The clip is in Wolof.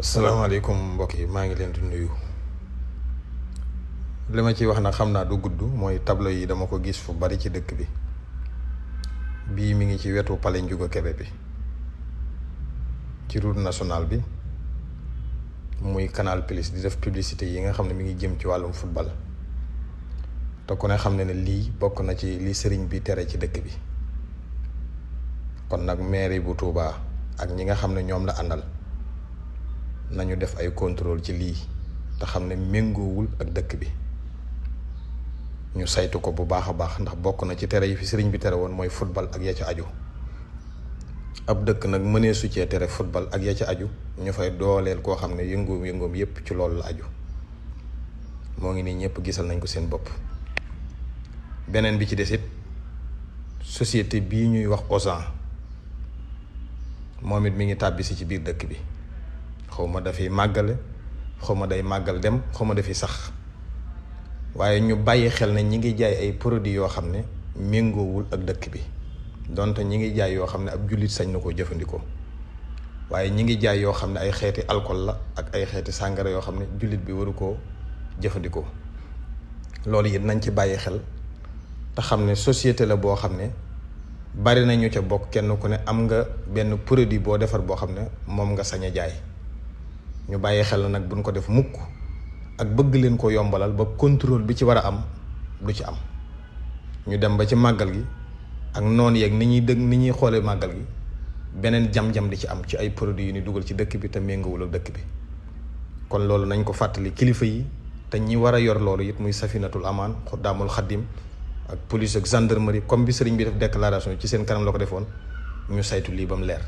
asalaamaaleykum mbokk yi maa ngi leen di nuyu li ma ciy wax nag xam naa du gudd mooy tableau yi dama ko gis fu bari ci dëkk bi bii mi ngi ci wetu Palais Ndiouga Kébé bi ci route nationale bi muy Canal Plus di def publicité yi nga xam ne mi ngi jëm ci wàllum football te ku ne xam ne lii bokk na ci li sëriñ bi tere ci dëkk bi kon nag mairie bu Touba ak ñi nga xam ne ñoom la àndal nañu def ay contrôle ci lii te xam ne méngoowul ak dëkk bi ñu saytu ko bu baax a baax ndax bokk na ci tere yi fi sëriñ bi tere woon mooy football ak ya ca aju ab dëkk nag mënee su cee tere football ak ya ca aju ñu fay dooleel koo xam ne yëngoom yépp ci loolu la aju moo ngi nii ñëpp gisal nañ ko seen bopp. beneen bi ci des it société bii ñuy wax Auchan moom it mi ngi tàbbisi ci biir dëkk bi xaw ma dafay màggale xaw ma day màggal dem xaw ma dafiy sax waaye ñu bàyyi xel ne ñi ngi jaay ay produits yoo xam ne méngoowul ak dëkk bi donte ñi ngi jaay yoo xam ne ab jullit sañ na koo jëfandikoo waaye ñi ngi jaay yoo xam ne ay xeeti alcool la ak ay xeeti sàngara yoo xam ne jullit bi waru koo jëfandikoo loolu it nañ ci bàyyi xel te xam ne société la boo xam ne bari na ñu ca bokk kenn ku ne am nga benn produit boo defar boo xam ne moom nga sañ a jaay ñu bàyyi xel nag buñ ko def mukk ak bëgg leen ko yombalal ba contrôle bi ci war a am du ci am ñu dem ba ci màggal gi ak noonu yeeg ni ñuy xoolee màggal gi beneen jam-jam di ci am ci ay produits yu ni dugal ci dëkk bi te méngoowul ak dëkk bi kon loolu nañ ko fàttali kilifa yi te ñi war a yor loolu it muy safinatul amaan xuddaamul xaddim ak police ak gendarmerie comme bi sëriñ bi def déclaration ci seen kanam la ko defoon ñu saytu lii ba mu leer.